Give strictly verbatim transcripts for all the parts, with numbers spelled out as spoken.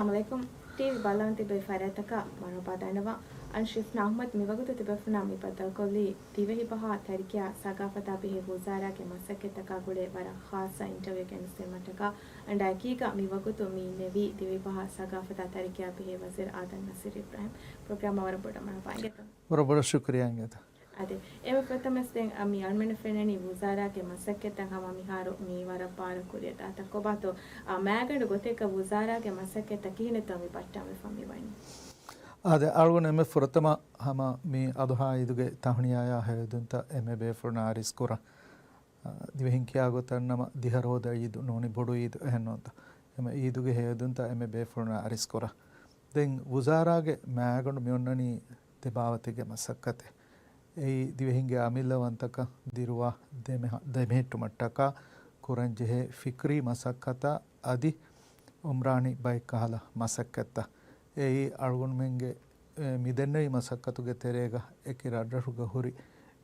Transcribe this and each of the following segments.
އައްސަލާމު ޢަލައިކުމް. ޓީވީ ބަލާން ތިބޭ ފަރާތަކަށް މަރުޙަބާ ދަންނަވަން. އަންޝިފްނާ އަޙްމަދު މިވަގުތު ތިބޭފުޅުންނާ މި ބައްދަލުކޮށްލީ ދިވެހިބަހާ ތަރިކައާ ސަގާފަތާ ބެހޭ ވުޒާރާގެ މަސައްކަތްތަކާ ގުޅޭ ވަރަށް ޚާއްޞަ އިންޓަވިއުއެއް ގެނެސްދިނުމަށްޓަކާ. އަންޑާ އެކީގަ މިވަގުތު މި ނެވީ ދިވެހިބަހާ ސަގާފަތާ ތަރިކައާ ބެހޭ ވަޒީރު އާދަމް ނަސީރު އިބްރާހިމް. ޕްރޮގްރާމަށް ވަރަށް ބޮޑަށް މަރުޙަބާ އިނގޭތޯ. ވަރަށް ބޮޑަށް ޝުކުރިޔާ އިނގޭތޯ. އާދެ، އެންމެ ފުރަތަމަސް ދެން މި އަޅުމެންނަށް ފެންނަނީ ވުޒާރާގެ މަސައްކަތްތައް ހަމަ މިހާރު މި ވަރަށް ބާރަށް ކުރިއަށް ދާތަން ކޮބާތޯ؟ މާގަނޑު ގޮތެއްގަ ވުޒާރާގެ މަސައްކަތްތައް ކިހިނެއްތޯ މި ބައްޓަންވެފަ މިވަނީ؟ އާދެ، އަޅުގަނޑު އެންމެ ފުރަތަމަ ހަމަ މި އަޟުޙާ އީދުގެ ތަހުނިޔާޔާ ހެޔޮއެދުންތައް އެންމެ ބޭފުޅުންނަށް އަރިސްކުރަން. އާ، ދިވެހިން ކިޔާ ގޮތަށް ނަމަ ދިހަ ރޯދަ އީދު ނޫނީ ބޮޑު އީދު އެހެން ނޫންތަ؟ އެމަ އީދުގެ ހެޔޮއެދުންތައް އެންމެ ބޭފުޅުންނަށް އަރިސްކުރަން. ދެން ވުޒާރާގެ މާގަނޑު މިއޮންނަނީ ދެ ބާވަތެއްގެ މަސައްކަތެއް. އެއީ ދިވެހިންގެ އަމިއްލަވަންތަކަން ދިރުވާ ދެމެހ-، ދެމެހެއްޓުމަށްޓަކާ ކުރަންޖެހޭ ފިކްރީ މަސައްކަތާ އަދި އުމްރާނީ ބައެއް ކަހަލަ މަސައްކަތްތައް. އެއީ އަޅުގަނޑުމެންގެ، އެ، މިދެންނެވި މަސައްކަތުގެ ތެރޭގަ އެކި ރަށްރަށުގަ ހުރި،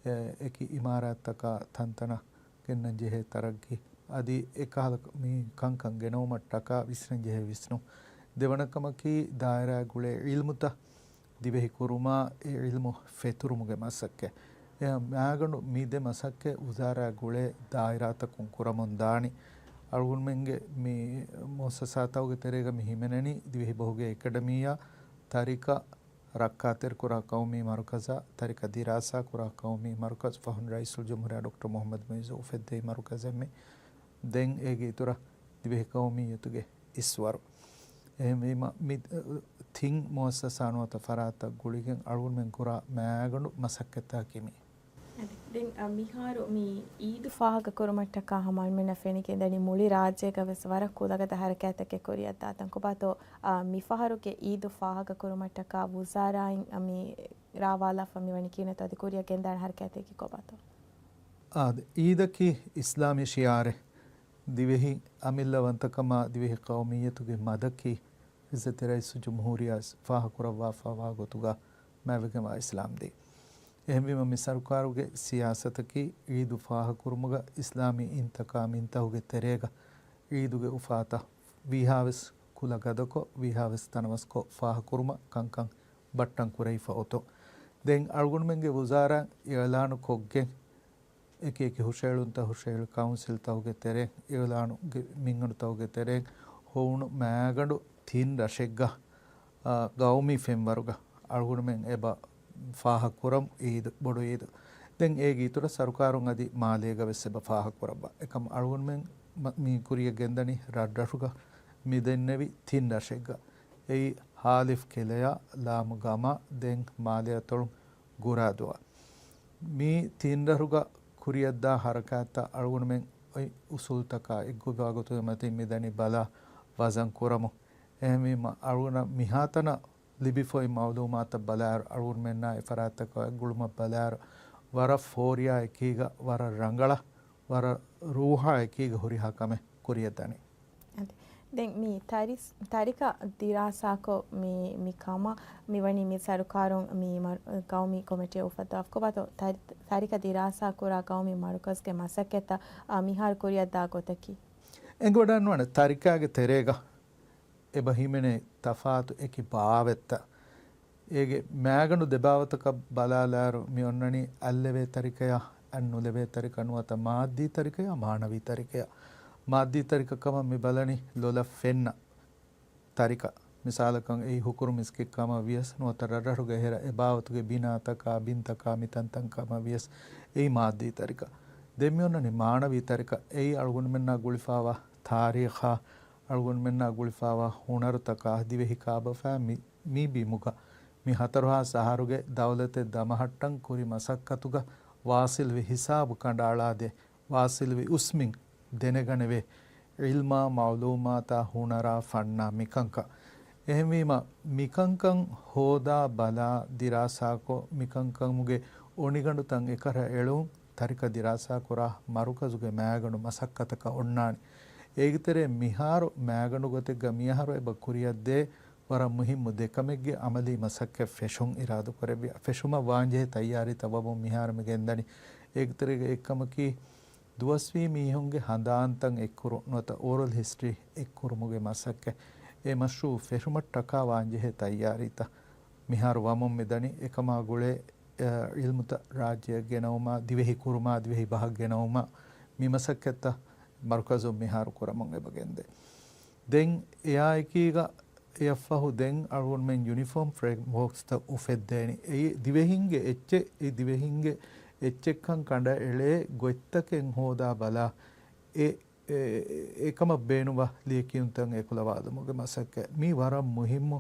އެ، އެކި އިމާރާތްތަކާ ތަންތަނަށް ގެންނަން ޖެހޭ ތަރައްގީ އަދި އެކަހަލަ މި ކަންކަން ގެނައުމަށްޓަކާ ވިސްނަން ޖެހޭ ވިސްނުން. ދެވަނަ ކަމަކީ، ދާއިރާ ގުޅޭ ޢިލްމުތައް ދިވެހި ކުރުމާ، އެ ޢިލްމު ފެތުރުމުގެ މަސައްކަތް. އެ މާގަނޑު މި ދެ މަސައްކަތް ވުޒާރާ ގުޅޭ ދާއިރާތަކުން ކުރަމުން ދާނީ. އަޅުގަނޑުމެންގެ މި މުއައްސަސާތަކުގެ ތެރޭގަ މި ހިމެނެނީ ދިވެހި ބަހުގެ އެކަޑަމީއާ ތަރިކަ ރައްކާތެރިކުރާ ޤައުމީ މަރުކަޒާ، ތަރިކަ ދިރާސާކުރާ ޤައުމީ މަރުކަޒު، ފަހުން ރައީސުލްޖުމްހޫރިއްޔާ ޑޮކްޓަރ މުޙައްމަދު މުޢިއްޒު އުފެއްދެވި މަރުކަޒެއް މި. ދެން އޭގެ އިތުރަށް ދިވެހި ޤައުމިއްޔަތުގެ އިސްވަރު. އެހެންވީމަ، މި ތިން މުއައްސަސާ ނުވަތަ ފަރާތްތައް ގުޅިގެން އަޅުގަނޑުމެން ކުރާ މާގަނޑު މަސައްކަތްތަކަކީ މި. އަދި ދެން، އަ، މިހާރު މި އީދު ފާހަގަކުރުމަށްޓަކާ ހަމަ އަޅުމެންނަށް ފެނިގެންދަނީ މުޅި ރާއްޖޭގަ ވެސް ވަރަށް ކުލަގަދަ ހަރަކާތްތަކެއް ކުރިއަށްދާތަން ކޮބާތޯ، އަ، މިފަހަރުގެ އީދު ފާހަގަކުރުމަށްޓަކާ ވުޒާރާއިން، އަ، މި ރާވާލާފަ މިވަނީ ކިހިނެއްތޯ އަދި ކުރިއަށް ގެންދާނެ ހަރަކާތްތަކަކީ ކޮބާތޯ؟ އާދެ، އީދަކީ އިސްލާމީ ޝިޢާރެއް. ދިވެހި އަމިއްލަވަންތަކަމާ ދިވެހި ޤައުމިއްޔަތުގެ މަދަކީ އިއްޒަތްތެރި ރައީސުލްޖުމްހޫރިއްޔާ ފާހަގަކުރައްވާފައިވާ ގޮތުގަ މާތްވެގެންވާ އިސްލާމް ދީން. އެހެންވީމަ، މި ސަރުކާރުގެ ސިޔާސަތަކީ އީދު ފާހަގަކުރުމުގަ އިސްލާމީ އިންތަކާ މިންތަކުގެ ތެރޭގަ އީދުގެ އުފާތައް ވީހާވެސް ކުލަގަދަކޮށް، ވީހާވެސް ތަނަވަސްކޮށް ފާހަގަކުރުމަށް ކަންކަން ބައްޓަން ކުރެވިފަ އޮތުން. ދެން އަޅުގަނޑުމެންގެ ވުޒާރާ އިޢުލާނު ކޮށްގެން، އެކި އެކި ހުށައެޅުންތައް ހުށައެޅި ކައުންސިލްތަކުގެ ތެރެއިން، އިޢުލާނުގެ މިންގަނޑުތަކުގެ ތެރެއިން ހޮވުނު މާގަނޑު ތިން ރަށެއްގަ، އާ، ގައުމީ ފެންވަރުގަ އަޅުގަނޑުމެން އެބަ ފާހަގަކުރަމު އީދު، ބޮޑު އީދު. ދެން އޭގެ އިތުރަށް ސަރުކާރުން އަދި މާލޭގަ ވެސް އެބަ ފާހަގަކުރައްވާ. އެކަމް އަޅުގަނޑުމެން މަ-، މި ކުރިއަށް ގެންދަނީ ރަށްރަށުގަ މި ދެންނެވި ތިން ރަށެއްގަ. އެއީ ހާލިފް ކެލެޔާ، ލާމު ގަމާ، ދެން މާލެ އަތޮޅުން ގުރާދުއާ. މި ތިން ރަށުގަ ކުރިއަށްދާ ހަރަކާތްތައް އަޅުގަނޑުމެން އޮތް އުސޫލްތަކާ އެއްގޮތްވާ ގޮތުގެ މަތިން މިދަނީ ބަލާ ވަޒަން ކުރަމުން. އެހެންވީމަ، އަޅުގަނޑަށް މިހާތަނަށް ލިބިފައި މައުލޫމާތަށް ބަލާއިރު، އަޅުގަނޑުމެންނާ އެ ފަރާތްތަކާ ގުޅުމަށް ބަލާއިރު، ވަރަށް ފޯރިޔާ އެކީގަ، ވަރަށް ރަނގަޅަށް، ވަރަށް ރޫހާ އެކީގަ ހުރިހާ ކަމެއް ކުރިއަށް ދަނީ. އަދި ދެން މި ތަރިސް-، ތަރިކަ ދިރާސާކޮށް މި، މި ކަމަށް މިވަނީ މި ސަރުކާރުން މި މަރު-، ގައުމީ ކޮމިޓީ އުފައްދަވާފަ ކޮބާތޯ ތަރި-، ތަރިކަ ދިރާސާކުރާ ގައުމީ މަރުކަޒުގެ މަސައްކަތްތައް، އާ، މިހާރު ކުރިއަށްދާ ގޮތަކީ؟ އެނގިވަޑައިނުވާނެ ތަރިކާގެ ތެރޭގަ އެބަ ހިމެނޭ ތަފާތު އެކި ބާވަތްތައް. އޭގެ މާގަނޑު ދެބާވަތަކަށް ބަލާލާއިރު، މި އޮންނަނީ އަތްލެވޭ ތަރިކަޔާ، އަތްނުލެވޭ ތަރިކަ ނުވަތަ މާއްދީ ތަރިކަޔާ، މާނަވީ ތަރިކަޔާ. މާއްދީ ތަރިކަ ކަމަށް މި ބަލަނީ ލޮލަށް ފެންނަ ތަރިކަ. މިސާލަކަށް އެއީ ހުކުރު މިސްކިތް ކަމަށް ވިޔަސް، ނުވަތަ ރަށްރަށުގެ އެހެރަ އެބާވަތުގެ ބިނާތަކާ، ބިންތަކާ، މިތަންތަން ކަމަށް ވިޔަސް، އެއީ މާއްދީ ތަރިކަ. ދެން މި އޮންނަނީ މާނަވީ ތަރިކަ. އެއީ އަޅުގަނޑުމެންނާ ގުޅިފައިވާ ތާރީޚާ، އަޅުގަނޑުމެންނާ ގުޅިފައިވާ ހުނަރުތަކާ، ދިވެހި ކާބަފާ މި، މި ބިމުގަ މި ހަތަރުހާސް އަހަރުގެ ދައުލަތެއް ދަމަހައްޓަން ކުރި މަސައްކަތުގަ ވާސިލްވި ހިސާބު ކަނޑައަޅާދޭ، ވާސިލްވި އުސްމިން ދެނެގަނެވޭ، ޢިލްމާ، މަޢުލޫމާތާ، ހުނަރާ، ފަންނާ މިކަންކަން. އެހެންވީމަ، މިކަންކަން ހޯދާ ބަލާ ދިރާސާކޮށް، މިކަންކަމުގެ އޮނިގަނޑުތައް އެކަށައި އެޅުން، ތަރިކަ ދިރާސާކުރާ މަރުކަޒުގެ މާގަނޑު މަސައްކަތަކަށް އޮންނާނެ. އޭގެތެރޭ މިހާރު މާގަނޑު ގޮތެއްގަ މިއަހަރު އެބަ ކުރިއަށްދޭ ވަރަށް މުހިއްމު ދެކަމެއްގެ އަމަލީ މަސައްކަތް ފެށުން އިރާދަކުރެއްވި، ފެށުމަށް ވާންޖެހޭ ތައްޔާރީތައް ވަމުން މިހާރު މި ގެންދަނީ. އޭގެތެރޭގަ އެއްކަމަކީ، ދުވަސްވީ މީހުންގެ ހަނދާންތައް އެއްކުރުން ނުވަތަ އޯރަލް ހިސްޓްރީ އެއްކުރުމުގެ މަސައްކަތް. އެ މަޝްރޫޢު ފެށުމަށްޓަކާ ވާންޖެހޭ ތައްޔާރީތައް މިހާރު ވަމުން މިދަނީ. އެކަމާ ގުޅޭ، އެ، ޢިލްމުތައް ރާއްޖެއަށް ގެނައުމާ، ދިވެހި ކުރުމާ، ދިވެހި ބަހަށް ގެނައުމާ، މި މަސައްކަތްތައް މަރުކަޒުން މިހާރު ކުރަމުން އެބަ ގެންދޭ. ދެން އެއާއެކީގަ އެއަށްފަހު ދެން އަޅުގަނޑުމެން ޔުނިފޯމް ފްރޭމްވޯކްސްތައް އުފެއްދޭނީ. އެއީ ދިވެހިންގެ އެއްޗެއް، އެ ދިވެހިންގެ އެއްޗެއްކަން ކަނޑައެޅޭ ގޮތްތަކެއް ހޯދާ ބަލާ، އެ، އެ، އެކަމަށް ބޭނުންވާ ލިޔެކިޔުންތައް އެކުލަވާލުމުގެ މަސައްކަތް. މީ ވަރަށް މުހިއްމު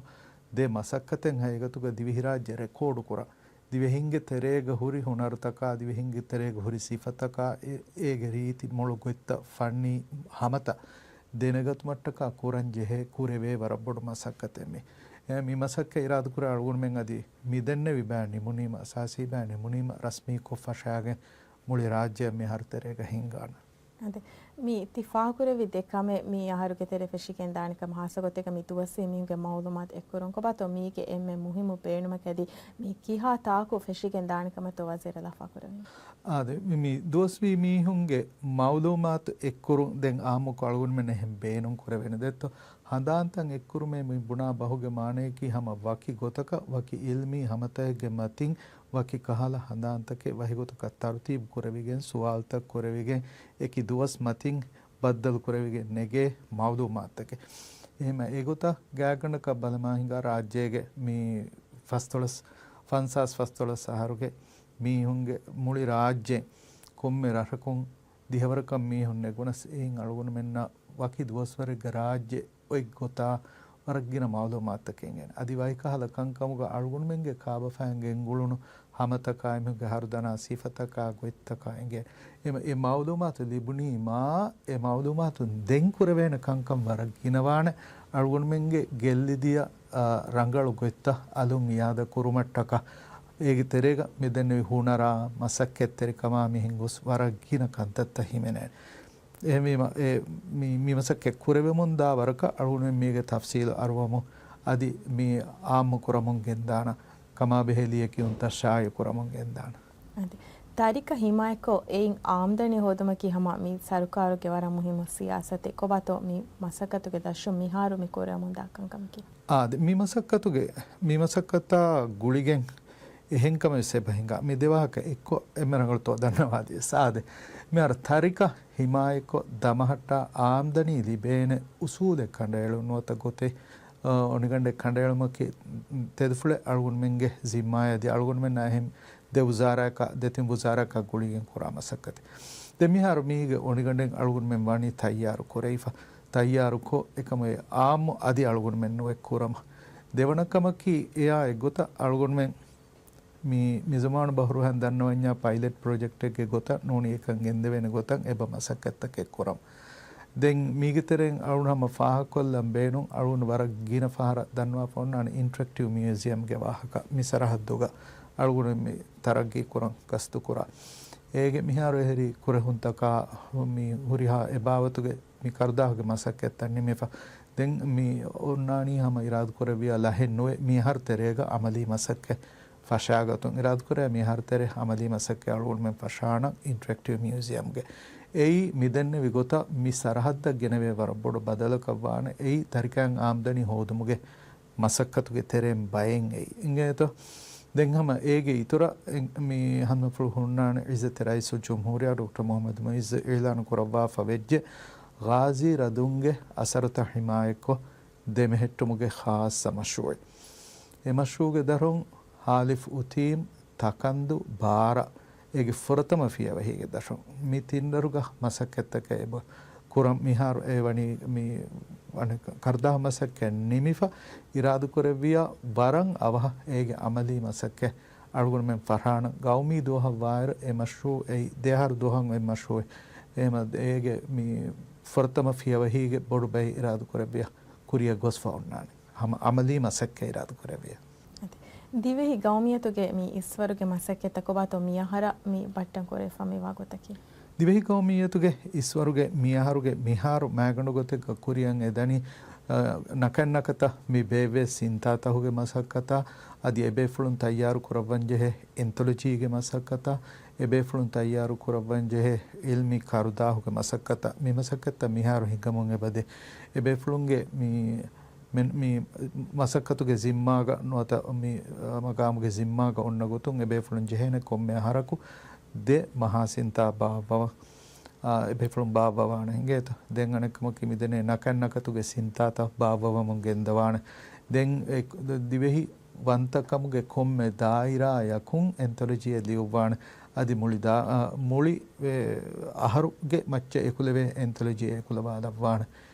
ދެ މަސައްކަތެއް ހަގީގަތުގަ ދިވެހިރާއްޖެ ރެކޯޑުކުރާ. ދިވެހިންގެ ތެރޭގަ ހުރި ހުނަރުތަކާ، ދިވެހިންގެ ތެރޭގަ ހުރި ސިފަތަކާ، އެ، އޭގެ ރީތި މޮޅު ގޮތްތައް، ފަންނީ ހަމަތައް ދެނެގަތުމަށްޓަކާ ކުރަން ޖެހޭ ކުރެވޭ ވަރަށް ބޮޑު މަސައްކަތެއް މީ. އެ، މި މަސައްކަތް އިރާދަކުރާ އަޅުގަނޑުމެން އަދި މިދެންނެވި ބައި ނިމުނީމަ، އަސާސީ ބައި ނިމުނީމަ، ރަސްމީކޮށް ފަށާގެން މުޅި ރާއްޖެއަށް މިހާރު ތެރޭގަ ހިންގާނެ. އަދި މި ތި ފާހަގަކުރެއްވި ދެ ކަމެއް މި އަހަރުގެ ތެރޭ ފެށިގެން ދާނެ ކަމަށް، ހާއްސަ ގޮތެއްގަ މި ދުވަސްވީ މީހުންގެ މައުލޫމާތު އެއްކުރުން. ކޮބާތޯ މީގެ އެންމެ މުހިއްމު ބޭނުމަކީ އަދި މި ކިހާ ތާކު ފެށިގެން ދާނެ ކަމަށްތޯ ވަޒީރަށް ލަފާކުރެވެނީ؟ އާދެ، މި، މި ދުވަސްވީ މީހުންގެ މައުލޫމާތު އެއްކުރުން ދެން އާއްމުކޮށް އަޅުގަނޑުމެން އެހެން ބޭނުން ކުރެވޭނެ ދެއްތޯ؟ ހަނދާންތައް އެއްކުރުމޭ މި ބުނާ ބަހުގެ މާނަޔަކީ ހަމަ ވަކި ގޮތަކަށް ވަކި އިލްމީ ހަމަތައެއްގެ މަތިން ވަކި ކަހަލަ ހަނދާންތަކެއް ވަހިގޮތަކަށް ތަރުތީބު ކުރެވިގެން، ސުވާލުތައް ކުރެވިގެން، އެކި ދުވަސް މަތިން ބައްދަލު ކުރެވިގެން ނެގޭ މައުލޫމާތުތަކެއް. އެހެންމަ އެގޮތަށް ގާތްގަނޑަކަށް ބަލަމާ ހިނގާ ރާއްޖޭގެ މި ފަސްދޮޅަސް، ފަންސާސް ފަސްދޮޅަސް އަހަރުގެ މީހުންގެ މުޅި ރާއްޖެ ކޮންމެ ރަށަކުން ދިހަވަރަކަށް މީހުން ނެގުނަސް އެއިން އަޅުގަނޑުމެންނަށް ވަކި ދުވަސްވަރެއްގަ ރާއްޖެ އޮތް ގޮތާ ވަރަށް ގިނަ މައުލޫމާތުތަކެއް އެނގޭނެ. އަދި ވަކި ކަހަލަ ކަންކަމުގަ އަޅުގަނޑުމެންގެ ކާބަފައިން ގެންގުޅުނު ހަމަތަކާ އެމީހުންގެ ހަރުދަނާ ސިފަތަކާ ގޮތްތަކާ އެނގޭނެ. އެ، އެ މައުލޫމާތު ލިބުނީމާ، އެ މައުލޫމާތު ދެން ކުރެވޭނެ ކަންކަން ވަރަށް ގިނަވާނެ. އަޅުގަނޑުމެންގެ ގެއްލިދިޔަ، އާ، ރަނގަޅު ގޮތްތައް އަލުން އިއާދަ ކުރުމަށްޓަކާ، އޭގެ ތެރޭގަ މިދެންނެވި ހުނަރާ، މަސައްކަތްތެރިކަމާ މިހެން ގޮސް ވަރަށް ގިނަ ކަންތައްތައް ހިމެނޭނެ. އެހެންވީމަ، އެ، މި، މި މަސައްކަތް ކުރެވެމުންދާ ވަރަކަށް އަޅުގަނޑުމެން މީގެ ތަފްސީލު އަރުވަމުން އަދި މި އާއްމު ކުރަމުން ގެންދާނަ ކަމާބެހޭ ލިޔެކިޔުންތައް ޝާއިޢު ކުރަމުން ގެންދާނަ. އަދި ތަރިކަ ހިމާޔަތްކޮށް އެއިން އާމްދަނީ ހޯދުމަކީ ހަމަ މި ސަރުކާރުގެ ވަރަށް މުހިއްމު ސިޔާސަތެއް. ކޮބާތޯ މި މަސައްކަތުގެ ދަށުން މިހާރު މި ކުރަމުންދާ ކަންކަމަކީ؟ އާދެ، މި މަސައްކަތުގެ، މި މަސައްކަތާ ގުޅިގެން އެހެން ކަމެއް ވެސް އެބަ ހިނގާ. މި ދެ ވާހަކަ އެއްކޮށް އެންމެ ރަނގަޅުތޯ ދަންނަވާދިޔަސް. އާދެ، މިހާރު ތަރިކަ ހިމާޔަތްކޮށް ދަމަހައްޓާ އާމްދަނީ ލިބޭނެ އުސޫލެއް ކަނޑައެޅުން ނުވަތަ ގޮތެއް، އަ، އޮނިގަނޑެއް ކަނޑައެޅުމަކީ ތެދުފުޅެއް އަޅުގަނޑުމެންގެ ޒިންމާއަށް އަދި އަޅުގަނޑުމެންނާ އެހެން ދެ ވުޒާރާއަކާ، ދެ ތިން ވުޒާރާއަކާ ގުޅިގެން ކުރާ މަސައްކަތެއް. ދެން މިހާރު މީގެ އޮނިގަނޑެއް އަޅުގަނޑުމެން ވަނީ ތައްޔާރު ކުރެވިފަ. ތައްޔާރުކޮށް އެކަމު އާއްމު އަދި އަޅުގަނޑުމެން ނުވެ ކުރަމު. ދެވަނަ ކަމަކީ އެއާ އެއްގޮތަށް އަޅުގަނޑުމެން މި، މި ޒަމާނު ބަހުރުހަން ދަންނަވަންޏާ ޕައިލެޓް ޕްރޮޖެކްޓެއްގެ ގޮތަށް ނޫނީ އެކަން ގެންދެވޭނެ ގޮތަށް އެބަ މަސައްކަތްތަކެއް ކުރަމު. ދެން މީގެ ތެރެއިން އަޅުން ހަމަ ފާހަގަކޮށްލަން ބޭނުން އަޅުން ވަރަށް ގިނަ ފަހަރަށް ދަންނަވާފަ އޮންނާނެ އިންޓްރެކްޓިވް މިއުޒިއަމްގެ ވާހަކަ މި ސަރަހައްދުގަ އަޅުގަނޑު މި ތަރައްގީ ކުރަން ގަސްތު ކުރާ. އޭގެ މިހާރު އެހެރީ ކުރެހުންތަކާ މި ހުރިހާ އެބާވަތުގެ މި ކަރުދާހުގެ މަސައްކަތްތައް ނިމިފަ. ދެން މި އޮންނާނީ ހަމަ އިރާދަކުރެއްވިޔާ ލަހެއް ނުވެ، މިއަހަރު ތެރޭގަ އަމަލީ މަސައްކަތް ފަށާގަތުން. އިރާދަކުރޭ މިއަހަރު ތެރޭ އަމަލީ މަސައްކަތް އަޅުގަނޑުމެން ފަށާނަން އިންޓްރެކްޓިވް މިއުޒިއަމްގެ. އެއީ މިދެންނެވި ގޮތަށް މި ސަރަހައްދަށް ގެނެވޭ ވަރަށް ބޮޑު ބަދަލަކަށް ވާނެ. އެއީ ތަރިކައިން އާމްދަނީ ހޯދުމުގެ މަސައްކަތުގެ ތެރެއިން ބައެއް އެއީ. އިނގޭތޯ؟ ދެން ހަމަ އޭގެ އިތުރަށް އެ-، މި ހަނދުމަފުޅު ހުންނާނެ އިއްޒަތްތެރި ރައީސުލްޖުމްހޫރިއްޔާ ޑޮކްޓަރ މުޙައްމަދު މުޢިއްޒު އިޢުލާނު ކުރައްވާފަ ވެއްޖެ ޣާޒީ ރަދުންގެ އަސަރުތައް ހިމާޔަތްކޮށް، ދެމެހެއްޓުމުގެ ޚާއްޞަ މަޝްރޫޢެއް. އެ މަޝްރޫޢުގެ ދަށުން ހާލިފް އުތީމް، ތަކަންދު، ބާރަ އޭގެ ފުރަތަމަ ފިޔަވަހީގެ ދަށުން މި ތިންރަށުގަ މަސައްކަތްތަކެއް އެބަ ކުރަން. މިހާރު އެ ވަނީ މި އަނެއް ކަރުދާހު މަސައްކަތް ނިމިފަ، އިރާދަކުރެއްވިޔާ ވަރަށް އަވަހަށް އޭގެ އަމަލީ މަސައްކަތް އަޅުގަނޑުމެން ފަށާނަން. ގައުމީ ދުވަހަށް ވާއިރު އެ މަޝްރޫޢު އެއީ ދެއަހަރު ދުވަހަށް އޮތް މަޝްރޫޢެއް. އެހެމަ އޭގެ މި ފުރަތަމަ ފިޔަވަހީގެ ބޮޑު ބައެއް އިރާދަކުރެއްވިޔާ ކުރިއަށް ގޮސްފަ އޮންނާނެ. ހަމަ އަމަލީ މަސައްކަތް އިރާދަކުރެއްވިޔާ. އަދި ދިވެހި ގައުމިއްޔަތުގެ މި އިސްވަރުގެ މަސައްކަތްތައް ކޮބާތޯ މިއަހަރަށް މި ބައްޓަން ކުރެވިފަ މިވާ ގޮތަކީ؟ ދިވެހި ގައުމިއްޔަތުގެ އިސްވަރުގެ މިއަހަރުގެ މިހާރު މައިގަނޑު ގޮތެއްގަ ކުރިއަށް އެދަނީ، އަ، ނަކަތް ނަކަތަށް މި ބޭއްވޭ ސިންތާތަހުގެ މަސައްކަތާ، އަދި އެބޭފުޅުން ތައްޔާރު ކުރައްވަންޖެހޭ އެންތޮލޮޖީގެ މަސައްކަތާ، އެބޭފުޅުން ތައްޔާރު ކުރައްވަންޖެހޭ އިލްމީ ކަރުދާހުގެ މަސައްކަތާ، މި މަސައްކަތްތައް މިހާރު ހިނގަމުން އެބަދޭ. އެބޭފުޅުންގެ މި މި، މި މަސައްކަތުގެ ޒިންމާގަ ނުވަތަ މި، އަ، މަގާމުގެ ޒިންމާގަ އޮންނަ ގޮތުން އެބޭފުޅުން ޖެހޭނެ ކޮންމެ އަހަރަކު ދެ މަހާ ސިންތާ ބާއްވަވަން، އާ، އެބޭފުޅުން ބާއްވަވާނެ އިނގޭތަ؟ ދެން އަނެއްކަމަކީ މިދެނޭ ނަކަތް ނަކަތުގެ ސިންތާތައް ބާއްވަވަމުން ގެންދަވާނެ. ދެން އެ ދިވެހި ވަންތަކަމުގެ ކޮންމެ ދާއިރާއަކުން އެންތޮލޮޖީއެއް ލިޔުއްވާނެ. އަދި މުޅި ދާ، އާ، މުޅި، އެ، އަހަރުގެ މައްޗަށް އެކުލެވޭ އެންތޮލޮޖީއެއް އެކުލަވާލައްވާނެ.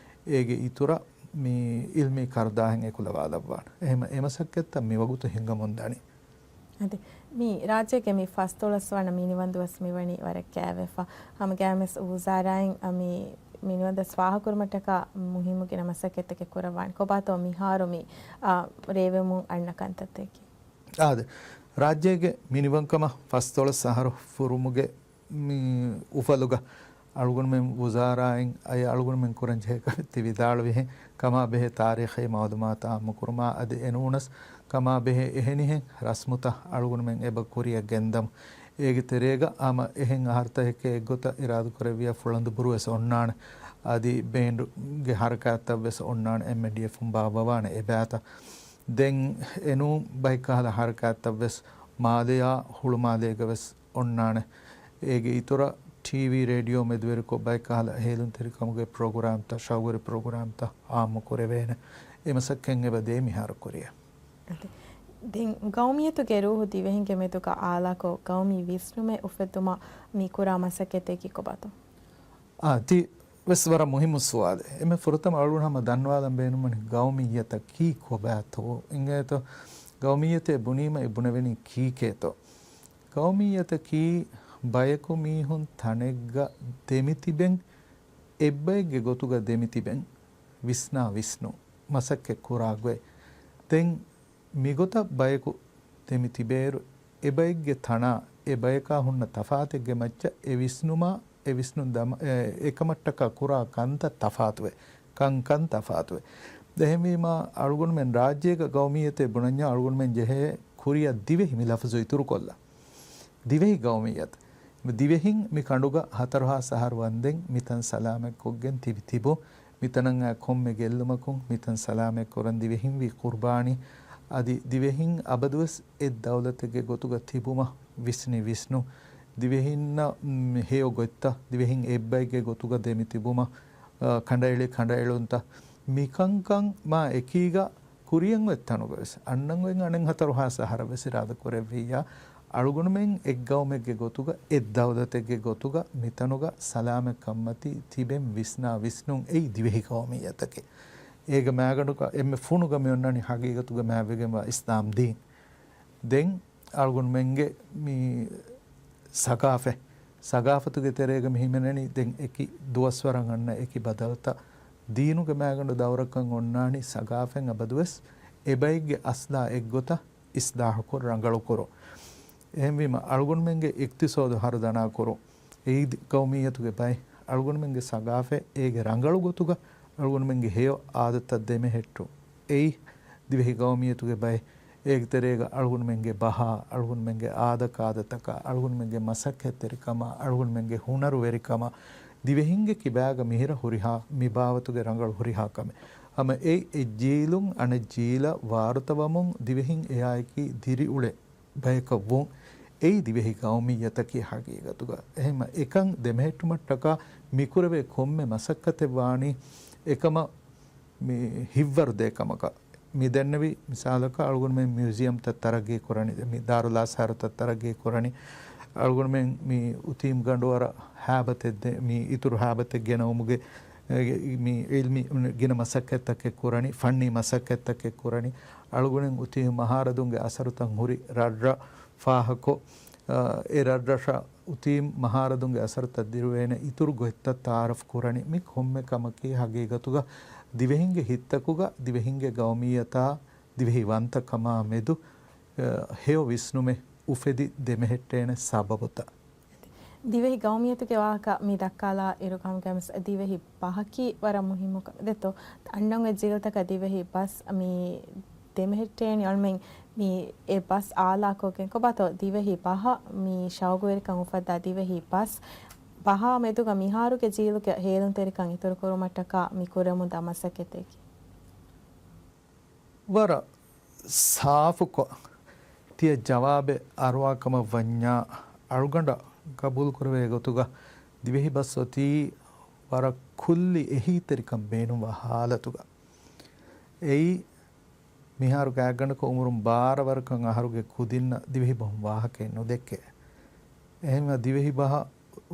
އޭގެ އިތުރަށް މި އިލްމީ ކަރުދާހެއް އެކުލަވާލައްވާނެ. އެހެމަ އެ މަސައްކަތްތައް މިވަގުތު ހިނގަމުންދަނީ. އަދި މި ރާއްޖޭގެ މި ފަސްދޮޅަސް ވަނަ މިނިވަންދުވަސް މިވަނީ ވަރަށް ކައިވެފަ. ހަމަގައިމެސް ވުޒާރާއިން އަ، މި މިނިވަންދުވަސް ފާހަގަކުރުމަށްޓަކާ މުހިއްމު ގިނަ މަސައްކަތްތަކެއް ކުރައްވާނެ. ކޮބާތޯ މިހާރު މި، އަ، ރޭވެމުން އަންނަ ކަންތައްތަކީ؟ އާދެ، ރާއްޖޭގެ މިނިވަންކަމަށް ފަސްދޮޅަސް އަހަރު ފުރުމުގެ މި އުފަލުގަ އަޅުގަނޑުމެން ވުޒާރާއިން އައި އަޅުގަނޑުމެން ކުރަން ޖެހޭ ކަމެއް ތި ވިދާޅުވިހެން ކަމާ ބެހޭ ތާރީޚީ މައުލޫމާތު އާއްމުކުރުމާ އަދި އެނޫނަސް ކަމާ ބެހޭ އެހެނިހެން ރަސްމުތައް އަޅުގަނޑުމެން އެބަ ކުރިއަށް ގެންދަމު. އޭގެ ތެރޭގަ ހަމަ އެހެން އަހަރުތަކެކޭ އެއްގޮތަށް އިރާދަކުރެއްވިޔާ ފުޅަނދު ބުރުވެސް އޮންނާނެ. އަދި ބޭންޑުގެ ހަރަކާތްތައްވެސް އޮންނާނެ. އެމްއެންޑީއެފުން ބާއްވަވާނެ އެބައިތަ. ދެން އެނޫން ބައެއްކަހަލަ ހަރަކާތްތައްވެސް މާލެއާ ހުޅުމާލޭގަވެސް އޮންނާނެ. އޭގެ އިތުރަށް ޓީވީ ރޭޑިއޯ މެދުވެރިކޮށް ބައެއްކަހަލަ ހޭލުންތެރިކަމުގެ ޕްރޮގްރާމްތައް، ޝައުގުވެރި ޕްރޮގްރާމްތައް އާއްމު ކުރެވޭނެ. އެ މަސައްކަތް އެބަ ދޭ މިހާރު ކުރިއަށް. އަދި ދެން ގައުމިއްޔަތުގެ ރޫހު ދިވެހިންގެ މެދުގަ އާލާކޮށް، ގައުމީ ވިސްނުމެއް އުފެއްދުމަށް މި ކުރާ މަސައްކަތަކީ ކޮބާތޯ؟ އާ، ތި ވެސް ވަރަށް މުހިއްމު ސުވާލެއް. އެންމެ ފުރަތަމަ އަޅުގަނޑު ހަމަ ދަންނަވާލަން ބޭނުންވަނީ ގައުމިއްޔަތަކީ ކޮބާތޯ؟ އިނގޭތޯ؟ ގައުމިއްޔަތޭ ބުނީމަ އެ ބުނެވެނީ ކީކޭތޯ؟ ގައުމިއްޔަތަކީ ބަޔަކު މީހުން ތަނެއްގަ ދެމިތިބެން، އެއްބައެއްގެ ގޮތުގަ ދެމިތިބެން، ވިސްނާ ވިސްނުން، މަސައްކަތް ކުރާ ގޮތް. ދެން މިގޮތަށް ބަޔަކު ދެމިތިބޭއިރު، އެބައެއްގެ ތަނާ، އެ ބަޔަކާ ހުންނަ ތަފާތެއްގެ މައްޗަށް އެ ވިސްނުމާ، އެ ވިސްނުން ދަމަ-، އެ، އެކަމަށްޓަކާ ކުރާ ކަންތައް ތަފާތުވޭ. ކަންކަން ތަފާތުވޭ. އެހެންވީމާ، އަޅުގަނޑުމެން ރާއްޖޭގަ ގައުމިއްޔަތޭ ބުނަންޏާ އަޅުގަނޑުމެން ޖެހޭ ކުރިއަށް ދިވެހި މި ލަފުޒު އިތުރުކޮށްލަން. ދިވެހި ގައުމިއްޔަތު. ދިވެހިން މި ކަނޑުގަ ހަތަރު ހާސް އަހަރު ވަންދެން މިތަން ސަލާމަތްކޮށްގެން ތިބި ތިބު، މިތަނަށް އައި ކޮންމެ ގެއްލުމަކުން މިތަން ސަލާމަތް ކުރަން ދިވެހިން ވީ ޤުރްބާނީ. އަދި ދިވެހިން އަބަދުވެސް އެއް ދައުލަތެއްގެ ގޮތުގަ ތިބުމަށް ވިސްނި ވިސްނު، ދިވެހިންނަށް، މް، ހެޔޮ ގޮތްތައް، ދިވެހިން އެއްބައެއްގެ ގޮތުގަ ދެމި ތިބުމަށް، އަ، ކަނޑައެޅި ކަނޑައެޅުންތައް، މިކަންކަން މާ އެކީގަ ކުރިއަށް އޮތް ތަނުގަވެސް އަންނަން އޮތް އަނެއް ހަތަރު ހާސް އަހަރަށް ވެސް އިރާދަ ކުރެއްވިއްޔާ، އަޅުގަނޑުމެން އެއްގައުމެއްގެ ގޮތުގަ، އެއްދައުލަތެއްގެ ގޮތުގަ މިތަނުގަ ސަލާމަތްކަންމަތީ ތިބެން ވިސްނާ ވިސްނުން އެއީ ދިވެހި ގައުމިއްޔަތަކީ. އޭގެ މައިގަނޑުގަ އެންމެ ފުނުގަ މި އޮންނަނީ ހަގީގަތުގަ މާތްވެގެންވާ އިސްލާމް ދީން. ދެން އަޅުގަނޑުމެންގެ މި ސަގާފަތް، ސަގާފަތުގެ ތެރޭގަ މި ހިމެނެނީ ދެން އެކި ދުވަސްވަރަށް އަންނަ އެކި ބަދަލުތައް. ދީނުގެ މައިގަނޑު ދައުރަކަށް އޮންނާނީ ސަގާފަތް އަބަދުވެސް އެބައެއްގެ އަސްލާ އެއްގޮތަށް އިސްލާހުކޮށް ރަނގަޅުކުރުން. އެހެންވީމަ، އަޅުގަނޑުމެންގެ އިޤްތިޞާދު ހަރުދަނާކުރުން، އެއީ ގައުމިއްޔަތުގެ ބައެއް. އަޅުގަނޑުމެންގެ ސަގާފަތް އޭގެ ރަނގަޅު ގޮތުގަ އަޅުގަނޑުމެންގެ ހެޔޮ އާދަތައް ދެމެހެއްޓުން، އެއީ ދިވެހި ގައުމިއްޔަތުގެ ބައެއް. އޭގެ ތެރޭގަ އަޅުގަނޑުމެންގެ ބަހާ، އަޅުގަނޑުމެންގެ އާދަކާދަތަކާ، އަޅުގަނޑުމެންގެ މަސައްކަތްތެރިކަމާ، އަޅުގަނޑުމެންގެ ހުނަރުވެރިކަމާ، ދިވެހިންގެ ކިބާގަ މިހިރަ ހުރިހާ މި ބާވަތުގެ ރަނގަޅު ހުރިހާ ކަމެއް. ހަމަ އެ، އެއްޖީލުން އަނެއްޖީލަށް ވާރުތަވަމުން ދިވެހިން އެއާއެކީ ދިރިއުޅޭ ބަޔަކަށްވުން، އެއީ ދިވެހި ގައުމިއްޔަތަކީ ހަގީގަތުގަ. އެހެންމަ އެކަން ދެމެހެއްޓުމަށްޓަކާ މިކުރެވޭ ކޮންމެ މަސައްކަތެއް ވާނީ އެކަމަށް މި ހިތްވަރު ދޭ ކަމަކަށް. މި ދެންނެވި މިސާލަކަށް އަޅުގަނޑުމެން މިއުޒިއަމްތައް ތަރައްގީ ކުރަނީ، މި ދާރުލްއާސާރުތައް ތަރައްގީ ކުރަނީ، އަޅުގަނޑުމެން މި އުތީމް ގަނޑުވަރަށް ހައިބަތެއް ދޭ، މި އިތުރު ހައިބަތެއް ގެނައުމުގެ، އެ، މި އިލްމީ ގިނަ މަސައްކަތްތަކެއް ކުރަނީ، ފަންނީ މަސައްކަތްތަކެއް ކުރަނީ، އަޅުގަނޑުމެން އުތީމް މަހާރަދުންގެ އަސަރުތައް ހުރި ރަށްރަށް ފާހަކޮށް، އަ، އެ ރަށްރަށަށް އުތީމް މަހާރަދުންގެ އަސަރުތައް ދިރުވޭނެ އިތުރު ގޮތްތައް ތައާރަފް ކުރަނީ. މި ކޮންމެ ކަމަކީ ހަގީގަތުގަ ދިވެހިންގެ ހިތްތަކުގަ ދިވެހިންގެ ގައުމިއްޔަތާ ދިވެހި ވަންތަކަމާ މެދު، އަ، ހެޔޮ ވިސްނުމެއް އުފެދި ދެމެހެއްޓޭނެ ސަބަބުތައް. ދިވެހި ގައުމިއްޔަތުގެ ވާހަކަ މި ދައްކާލާ އިރުގަ ހަމަގައިމުވެސް ދިވެހި ބަހަކީ ވަރަށް މުހިއްމު ކަމެއް. ދެއްތޯ، އަންނަން އޮތް ޖީލުތަކަށް ދިވެހި ބަސް މި ދެމެހެއްޓޭނީ އަޅުމެން މި އެ ބަސް އާލާކޮށްގެން. ކޮބާތޯ ދިވެހި ބަހަށް މި ޝައުގުވެރިކަން އުފައްދާ ދިވެހި ބަސް ބަހާ މެދުގަ މިހާރުގެ ޖީލުގެ ހޭލުންތެރިކަން އިތުރުކުރުމަށްޓަކާ މި ކުރަމުންދާ މަސައްކަތެކީ؟ ވަރަށް ސާފުކޮށް ތިޔަ ޖަވާބެއް އަރުވާ ކަމަށް ވަންޏާ، އަޅުގަނޑަށް ގަބޫލުކުރެވޭ ގޮތުގަ ދިވެހި ބަސް އޮތީ ވަރަށް ކުއްލި އެހީތެރިކަން ބޭނުންވާ ހާލަތުގަ. އެއީ މިހާރު ގާތްގަނޑަކަށް އުމުރުން ބާރަ ވަރަކަށް އަހަރުގެ ކުދިންނަށް ދިވެހި ބަހުން ވާހަކައެއް ނުދެއްކޭ. އެހެންވެ ދިވެހި ބަހަށް،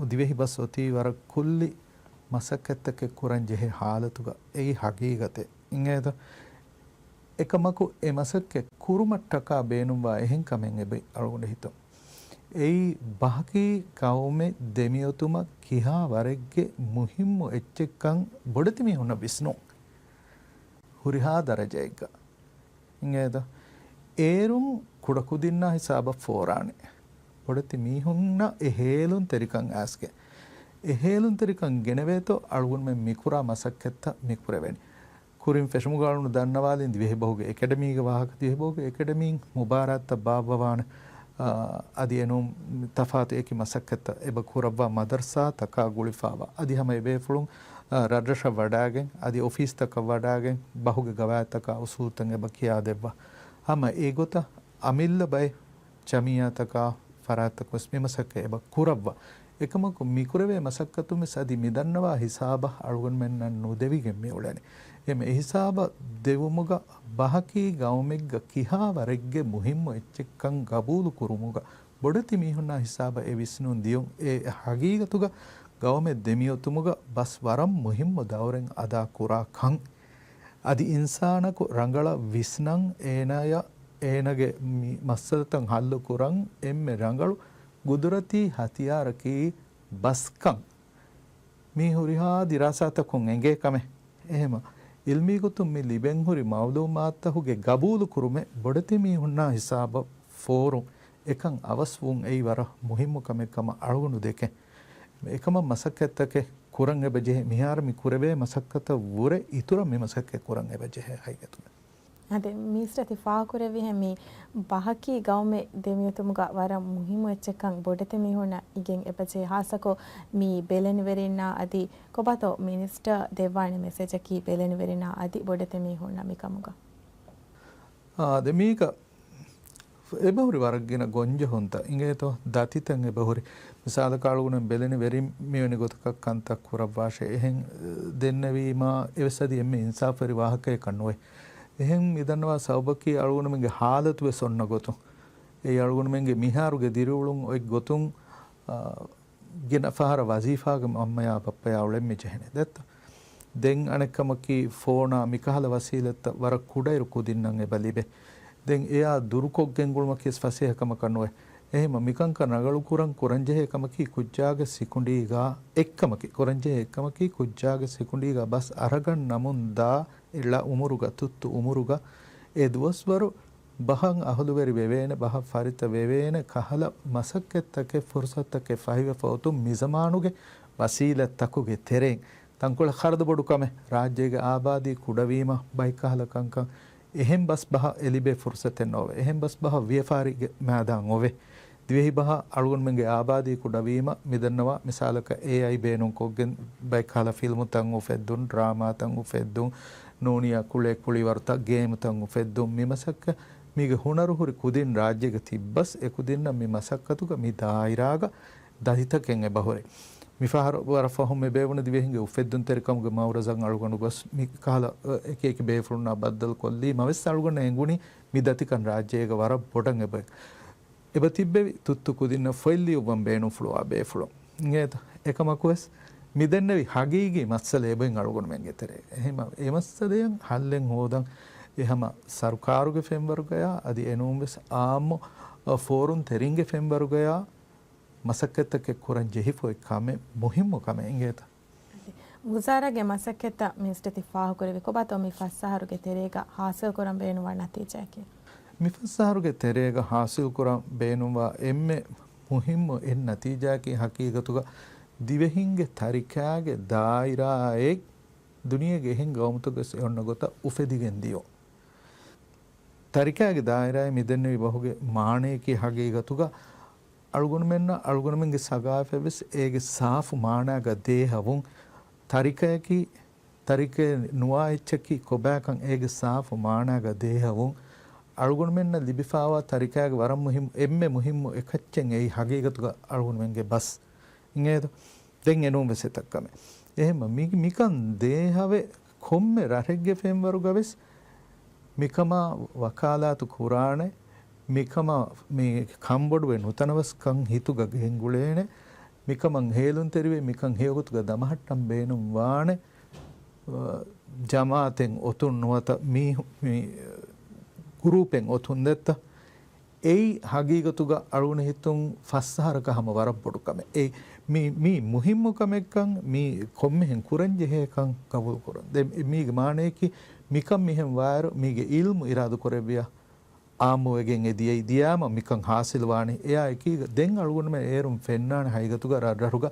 ދިވެހި ބަސް އޮތީ ވަރަށް ކުއްލި މަސައްކަތްތަކެއް ކުރަން ޖެހޭ ހާލަތުގަ. އެއީ ހަގީގަތެއް. އިނގޭތަ؟ އެކަމަކު އެ މަސައްކަތް ކުރުމަށްޓަކާ ބޭނުންވާ އެހެން ކަމެއް އެބައި އަޅުގަނޑު ހިތުން. އެއީ ބަހަކީ ގައުމެއް ދެމިއޮތުމަށް ކިހާ ވަރެއްގެ މުހިއްމު އެއްޗެއްކަން ބޮޑެތި މީހުންނަށް ވިސްނުން ހުރިހާ ދަރަޖައެއްގަ. އިނގޭތަ؟ އޭރުން ކުޑަކުދިންނާ ހިސާބަށް ފޯރާނެ. ބޮޑެތި މީހުންނަށް އެ ހޭލުންތެރިކަން އައިސްގެން، އެ ހޭލުންތެރިކަން ގެނެވޭތޯ އަޅުގަނޑުމެން މިކުރާ މަސައްކަތްތައް މިކުރެވެނީ. ކުރިން ފެށުމުގަ އަޅުގަނޑު ދަންނަވާލިން ދިވެހިބަހުގެ އެކަޑަމީގެ ވާހަކަ، ދިވެހިބަހުގެ އެކަޑަމީން މުބާރާތްތައް ބާއްވަވާނެ، އާ، އަދި އެނޫން ތަފާތު އެކި މަސައްކަތްތައް އެބަ ކުރައްވާ މަދަރުސާތަކާ ގުޅިފައިވާ، އަދި ހަމަ އެބޭފުޅުން، އާ، ރަށްރަށަށް ވަޑާގެން، އަދި އޮފީސްތަކަށް ވަޑާގެން، ބަހުގެ ގަވާއިދުތަކާ އުސޫލުތައް އެބަ ކިޔާދެއްވާ. ހަމަ އެގޮތަށް އަމިއްލަ ބައެއް ޖަމިއްޔާތަކާ، ފަރާތްތަކު ވެސް މި މަސައްކަތް އެބަ ކުރައްވާ. އެކަމަކު މިކުރެވޭ މަސައްކަތުން ވެސް އަދި މިދަންނަވާ ހިސާބަށް އަޅުގަނޑުމެންނަށް ނުދެވިގެން މިއުޅެނީ. އެހެން އެހިސާބަށް ދެވުމުގަ ބަހަކީ ގައުމެއްގަ ކިހާ ވަރެއްގެ މުހިއްމު އެއްޗެއްކަން ގަބޫލު ކުރުމުގަ ބޮޑެތި މީހުންނާ ހިސާބަށް އެ ވިސްނުން ދިޔުން. އެ ހަގީގަތުގަ ގައުމެއް ދެމިއޮތުމުގަ ބަސް ވަރަށް މުހިއްމު ދައުރެއް އަދާ ކުރާ ކަން. އަދި އިންސާނަކު ރަނގަޅަށް ވިސްނަން، އޭނާޔަށް އޭނާގެ މި މައްސަލަތައް ހައްލު ކުރަން އެންމެ ރަނގަޅު ގުދުރަތީ ހަތިޔާރަކީ ބަސްކަން. މީ ހުރިހާ ދިރާސާތަކުން އެނގޭ ކަމެއް. އެހެމަ، އިލްމީ ގޮތުން މި ލިބެން ހުރި މައުލޫމާތުތަކުގެ ގަބޫލު ކުރުމެއް ބޮޑެތި މީހުންނާ ހިސާބަށް ފޯރުން އެކަން އަވަސްވުން އެއީ ވަރަށް މުހިއްމު ކަމެއް ކަމަށް އަޅުގަނޑު ދެކެން. އެކަމަށް މަސައްކަތްތަކެއް ކުރަން އެބަ ޖެހޭ. މިހާރު މި ކުރެވޭ މަސައްކަތަށް ވުރެ އިތުރަށް މި މަސައްކަތް ކުރަން އެބަ ޖެހޭ ހަގީގަތުގަ. އަދި މިނިސްޓަރ ތި ފާހަގަކުރެއްވިހެން މި ބަހަކީ ގައުމެއް ދެމިއޮތުމުގަ ވަރަށް މުހިއްމު އެއްޗެއްކަން ބޮޑެތި މީހުންނަށް އިގެން އެބަ ޖެހޭ. ހާއްސަކޮށް މި ބެލެނިވެރިންނާ އަދި ކޮބާތޯ މިނިސްޓަރ ދެއްވާނެ މެސެޖަކީ ބެލެނިވެރިންނާ އަދި ބޮޑެތި މީހުންނަށް މިކަމުގަ؟ އާ، ދެ މީގަ އެބަހުރި ވަރަށް ގިނަ ގޮންޖެހުންތައް އިނގޭތޯ، ދަތިތައް އެބަހުރި. މިސާލަކަށް އަޅުގަނޑު ބެލެނި ވެރިން މިވެނި ގޮތަކަށް ކަންތައް ކުރައްވާށޭ. އެހެން، އެ، ދެންނެވީމާ އެވެސް އަދި އެންމެ އިންސާފުވެރި ވާހަކައެއްކަން ނުވޭ. އެހެން މިދަންނަވާ ސަބަބަކީ އަޅުގަނޑުމެންގެ ހާލަތު ވެސް އޮންނަ ގޮތުން. އެއީ އަޅުގަނޑުމެންގެ މިހާރުގެ ދިރިއުޅުން އޮތް ގޮތުން، އާ، ގިނަ ފަހަރަށް ވަޒީފާގެ އަންމަޔާ ބައްޕަޔާ އުޅެން މި ޖެހެނީ ދެއްތަ؟ ދެން އަނެއްކަމަކީ ފޯނާ މިކަހަލަ ވަސީލަތްތައް ވަރަށް ކުޑައިރު ކުދިންނަށް އެބަ ލިބޭ. ދެން އެއާ ދުރުކޮށްގެން ގުޅުމަކީ ވެސް ފަސޭހަ ކަމަކަށް ނުވޭ. އެހެންމަ މިކަންކަން ރަނގަޅު ކުރަން ކުރަންޖެހޭ ކަމަކީ ކުއްޖާގެ ސިކުނޑީގާ އެއްކަމަކީ، ކުރަންޖެހޭ އެއްކަމަކީ ކުއްޖާގެ ސިކުނޑީގާ ބަސް އަރަގަން ނަމުން ދާ އެ ޅަ އުމުރުގަ، ތުއްތު އުމުރުގަ އެ ދުވަސްވަރު ބަހަށް އަހުލުވެރި ވެވޭނެ، ބަހަށް ފަރިތަ ވެވޭނެ ކަހަލަ މަސައްކަތްތަކެއް، ފުރުސަތުތަކެއް ފަހިވެފަ އޮތުން މިޒަމާނުގެ ވަސީލަތްތަކުގެ ތެރެއިން. ތަންކޮޅެއް ޚަރަދު ބޮޑު ކަމެއް، ރާއްޖޭގެ އާބާދީ ކުޑަވީމަ ބައިކަހަލަ ކަންކަން އެހެން ބަސް ބަހަށް އެ ލިބޭ ފުރުސަތެއް ނޯވޭ. އެހެން ބަސް ބަހަށް ވިޔަފާރިގެ މައިދާން އޮވޭ. ދިވެހި ބަހަށް އަޅުގަނޑުމެންގެ އާބާދީ ކުޑަވީމަ މިދަންނަވާ މިސާލަކަށް އޭއައި ބޭނުންކޮށްގެން ބައިކަހަލަ ފިލްމުތައް އުފެއްދުން، ޑްރާމާތައް އުފެއްދުން، ނޫނިޔާ ކުޅޭ ކުޅިވަރުތައް، ގޭމުތައް އުފެއްދުން، މި މަސައްކަތް މީގެ ހުނަރު ހުރި ކުދިން ރާއްޖޭގަ ތިއްބަސް އެކުދިންނަށް މި މަސައްކަތުގަ މި ދާއިރާގަ ދަތިތަކެއް އެބަހުރި. މިފަހަރު ވަރަށް ފަހުން މި ބޭއްވުނު ދިވެހިންގެ އުފެއްދުންތެރިކަމުގެ މައުރަޒަށް އަޅުގަނޑު ގޮސް މި ކަހަލަ، އަ، އެކި އެކި ބޭފުޅުންނާ ބައްދަލު ކޮށްލީމަ ވެސް އަޅުގަނޑަށް އެނގުނީ މި ދަތިކަން ރާއްޖޭގަ ވަރަށް ބޮޑަށް އެބަ، އެބަ ތިއްބެވި ތުއްތު ކުދިންނަށް ފޮތް ލިޔުއްވަން ބޭނުންފުޅުވާ ބޭފުޅުން. އިނގޭތަ؟ އެކަމަކުވެސް މިދެންނެވި ހަގީގީ މައްސަލަ އެބައިން އަޅުގަނޑުމެންގެ ތެރޭ. އެހެމަ އެ މައްސަލައަށް ހައްލެއް ހޯދަން އެ ހަމަ ސަރުކާރުގެ ފެންވަރުގަޔާ އަދި އެނޫންވެސް އާއްމު، އަ، ފޯރުންތެރިންގެ ފެންވަރުގަޔާ މަސައްކަތްތަކެއް ކުރަން ޖެހިފަ އޮތް ކަމެއް، މުހިއްމު ކަމެއް އިނގޭތަ؟ އަދި ވުޒާރާގެ މަސައްކަތްތައް މިނިސްޓަރ ތި ފާހަގަކުރެއްވި ކޮބާތޯ މި ފަސް އަހަރުގެ ތެރޭގަ ހާސިލްކުރަން ބޭނުންވާ ނަތީޖާއަކީ؟ މި ފަސް އަހަރުގެ ތެރޭގަ ހާސިލްކުރަން ބޭނުންވާ އެންމެ މުހިއްމު އެއް ނަތީޖާއަކީ ހަގީގަތުގަ ދިވެހިންގެ ތަރިކާގެ ދާއިރާއެއް ދުނިޔޭގެ އެހެން ގައުމުތަކުވެސް އެ އޮންނަ ގޮތަށް އުފެދިގެން ދިޔުން. ތަރިކާގެ ދާއިރާއެއް މިދެންނެވި ބަހުގެ މާނަޔަކީ ހަގީގަތުގަ އަޅުގަނޑުމެންނަށް އަޅުގަނޑުމެންގެ ސަގާފަތްވެސް އޭގެ ސާފު މާނާގަ ދޭހަވުން. ތަރިކަޔަކީ ތަރިކައެއް ނުވާ އެއްޗަކީ ކޮބާކަން އޭގެ ސާފު މާނާގަ ދޭހަވުން، އަޅުގަނޑުމެންނަށް ލިބިފާވާ ތަރިކައިގެ ވަރަށް މުހިންމު، އެންމެ މުހިންމު އެކައްޗެއް އެއީ ހަގީގަތުގަ އަޅުގަނޑުމެންގެ ބަސް. އިނގޭތޯ؟ ދެން އެނޫން ވެސް އެތައް ކަމެއް. އެހެން މި، މިކަން ދޭހަވެ ކޮންމެ ރަށެއްގެ ފެންވަރުގަ ވެސް މިކަމާ ވަކާލާތު ކުރާނެ، މިކަމަށް މި ކަންބޮޑުވެ ނުތަނަވަސްކަން ހިތުގަ ގެންގުޅޭނެ، މިކަމަށް ހޭލުންތެރިވެ، މިކަން ހެޔޮގޮތުގަ ދަމަހައްޓަން ބޭނުންވާނެ، އަ، ޖަމާއަތެއް އޮތުން ނުވަތަ މީ، މި ގުރޫޕެއް އޮތުން ދެއްތަ؟ އެއީ ހަގީގަތުގަ އަޅުގަނޑު ހިތުން ފަސް އަހަރަކަށް ހަމަ ވަރަށް ބޮޑު ކަމެއް. އެއީ މީ، މީ މުހިންމު ކަމެއްކަން، މީ ކޮންމެހެން ކުރަން ޖެހޭ ކަން ގަބޫލު ކުރަން. ދެން މީގެ މާނަޔަކީ މިކަން މިހެން ވާއިރު މީގެ އިލްމު އިރާދަ ކުރެއްވިޔާ، އާއްމުވެގެން އެ ދިޔައީ ދިޔާމަ މިކަން ހާސިލުވާނީ. އެއާ އެކީގަ ދެން އަޅުގަނޑުމެން އޭރުން ފެންނާނެ ހަގީގަތުގަ ރަށްރަށުގަ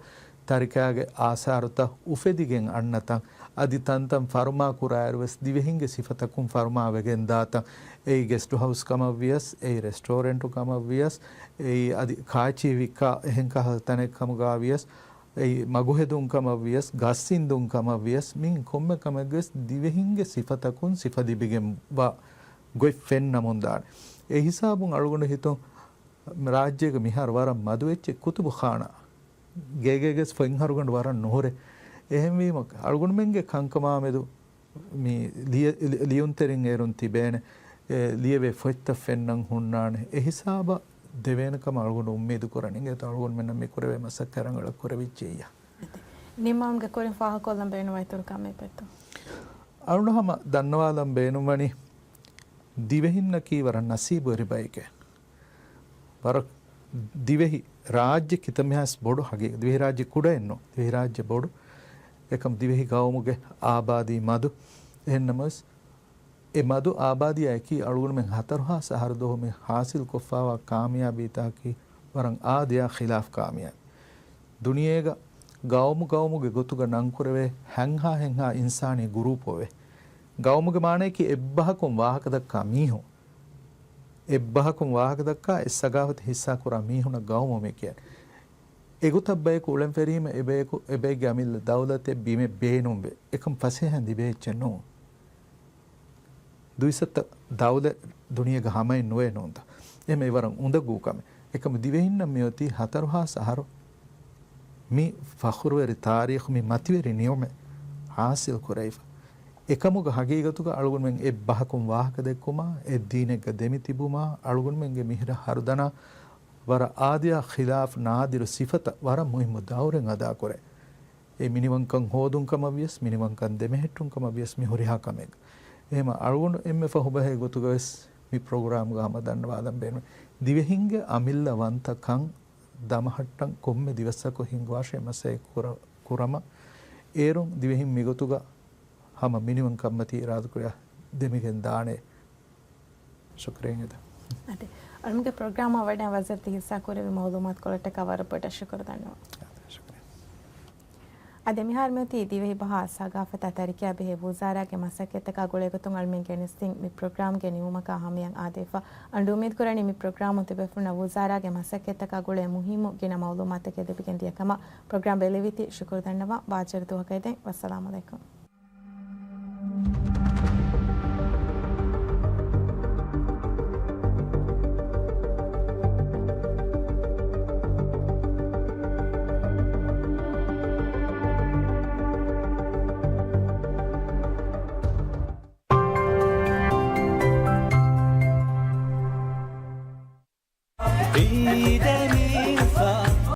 ތަރިކާގެ އާސާރުތައް އުފެދިގެން އަންނަތަން، އަދި ތަންތަން ފަރުމާ ކުރާއިރު ވެސް ދިވެހިންގެ ސިފަތަކުން ފަރުމާ ވެގެން ދާތަން. އެއީ ގެސްޓް ހައުސް ކަމަށް ވިޔަސް، އެއީ ރެސްޓޯރެންޓު ކަމަށް ވިޔަސް، އެއީ އަދި ކާއެއްޗިހި ވިއްކާ އެހެން ކަހަލަ ތަނެއް ކަމުގަ ވިޔަސް، އެއީ މަގުހެދުން ކަމަށް ވިޔަސް، ގަސް އިންދުން ކަމަށް ވިޔަސް، މި ކޮންމެ ކަމެއްގެ ވެސް ދިވެހިންގެ ސިފަތަކުން ސިފަ ލިބިގެން ވާ ގޮތް ފެންނަމުންދާނެ. އެ ހިސާބުން އަޅުގަނޑު ހިތުން ރާއްޖޭގެ މިހާރު ވަރަށް މަދު އެއްޗެއް ކުތުބުޚާނާ. ގޭގޭގެސް ފޮތް ހަރުގަނޑު ވަރަށް ނުހުރޭ. އެހެންވީމަ އަޅުގަނޑުމެންގެ ކަންކަމާމެދު މި ލިޔެ-، ލި-، ލިޔުންތެރިން އޭރުން ތިބޭނެ، އެ، ލިޔެވޭ ފޮތްތައް ފެންނަން ހުންނާނެ. އެ ހިސާބަށް ދެވޭނެ ކަމަށް އަޅުގަނޑު އުއްމީދު ކުރަން އިނގޭތޯ އަޅުގަނޑުމެންނަށް މި ކުރެވޭ މަސައްކަތް ރަނގަޅަށް ކުރެވިއްޖެއްޔާ. ނިންމާލުމުގެ ކުރިން ފާހަގަކޮށްލަން ބޭނުންވާ އިތުރު ކަމެއް އެބައޮތްތޯ؟ އަޅުގަނޑު ހަމަ ދަންނަވާލަން ބޭނުންވަނީ، ދިވެހިންނަކީ ވަރަށް ނަސީބުވެރި ބައެކޭ. ވަރަށް ދިވެހި ރާއްޖެ ކިތަންމެހާސް ބޮޑު ހަގީ-، ދިވެހިރާއްޖެ ކުޑައެއްނު، ދިވެހިރާއްޖެ ބޮޑު. އެކަމް ދިވެހި ގައުމުގެ އާބާދީ މަދު. އެހެންނަމަވެސް، އެ މަދު އާބާދީއާ އެކީ އަޅުގަނޑުމެން ހަތަރުހާސް އަހަރު ދުވަހު މި ހާސިލް ކޮށްފާވާ ކާމިޔާބީތަކަކީ ވަރަށް އާދަޔާ ޚިލާފް ކާމިޔާބީ. ދުނިޔޭގަ ގައުމު ގައުމުގެ ގޮތުގަ ނަންކުރެވޭ ހެންހާ ހެންހާ އިންސާނީ ގުރޫޕު އޮވޭ. ގައުމުގެ މާނަޔަކީ އެއްބަހަކުން ވާހަކަދައްކާ މީހުން. އެއްބަހަކުން ވާހަކަދައްކާ އެއް ސަގާފަތެއް ހިއްސާކުރާ މީހުންނަށް ގައުމު މި ކިޔަނީ. އެގޮތަށް ބަޔަކު އުޅެން ފެރީމަ އެބަޔަކު، އެބައެއްގެ އަމިއްލަ ދައުލަތެއް ބިމެއް ބޭނުންވޭ. އެކަމް ފަސޭހައިން ލިބޭ އެއްޗެއް ނޫން. ދުއިސައްތަ ދައުލަތް ދުނިޔޭގަ ހަމައެއް ނުވޭ ނޫންތަ؟ އެހެން ވަރަށް އުނދަގޫ ކަމެއް. އެކަމު ދިވެހިންނަށް މިއޮތީ ހަތަރުހާސް އަހަރު މި ފަޚުރުވެރި ތާރީޚު، މި މަތިވެރި ނިޢުމަތް ހާސިލް ކުރެވިފަ. އެކަމުގަ ހަގީގަތުގަ އަޅުގަނޑުމެން އެއްބަހަކުން ވާހަކަ ދެއްކުމާ، އެއް ދީނެއްގަ ދެމި ތިބުމާ، އަޅުގަނޑުމެންގެ މިހިރަ ހަރުދަނާ ވަރަށް އާދަޔާ ޚިލާފް ނާދިރު ސިފަތައް ވަރަށް މުހިއްމު ދައުރެއް އަދާކުރޭ. އެ މިނިވަންކަން ހޯދުން ކަމަށް ވިޔަސް، މިނިވަންކަން ދެމެހެއްޓުން ކަމަށް ވިޔަސް މި ހުރިހާ ކަމެއް. އެހެމަ އަޅުގަނޑު އެންމެ ފަހުބަހޭ ގޮތުގަ ވެސް މި ޕްރޮގްރާމްގަ ހަމަ ދަންނަވާލަން ބޭނުން. ދިވެހިންގެ އަމިއްލަ ވަންތަކަން ދަމަހައްޓަން ކޮންމެ ދިވެއްސަކު ހިންގުވާށޭ މަސައްކަތް ކުރ-، ކުރަމަ، އޭރުން ދިވެހިން މިގޮތުގަ ހަމަ މިނިވަން ކަންމަތީ އިރާދަކުރިޔާ ދެމިގެން ދާނެ. ޝުކުރިއްޔާ. އަދި އަޅުމުގެ ޕްރޮގްރާމަށް ވަޑައި ވަޒީރު ތި ހިއްސާ ކުރެއްވި މައުލޫމާތު ކޮޅަށްޓަކާ ވަރަށް ބޮޑަށް ޝުކުރު ދަންނަވަން. ޝުކުރިއްޔާ. އަދި މިހާރު މިއޮތީ ދިވެހި ބަހާ ސަގާފަތާ ތަރިކަޔާ ބެހޭ ވުޒާރާގެ މަސައްކަތްތަކާ ގުޅޭގޮތުން އަޅުމެން ގެނެސްދިން މި ޕްރޮގްރާމްގެ ނިމުމަކާ ހަމަޔަށް އާދެވިފަ. އަޅުގަނޑު އުއްމީދު ކުރަނީ މި ޕްރޮގްރާމުން ތިބޭފުޅުންނަށް ވުޒާރާގެ މަސައްކަތްތަކާ ގުޅޭ މުހިއްމު ގިނަ މައުލޫމާތުތަކެއް ލިބިގެން ދިޔަ ކަމަށް ޕްރޮގްރާމް ބެލެވިތީ ޝުކުރު ދަންނަވަން. ވާޖިރު ދުވަހަކަށް ދެން. ވައްސަލާމު ޢަލައިކުމް.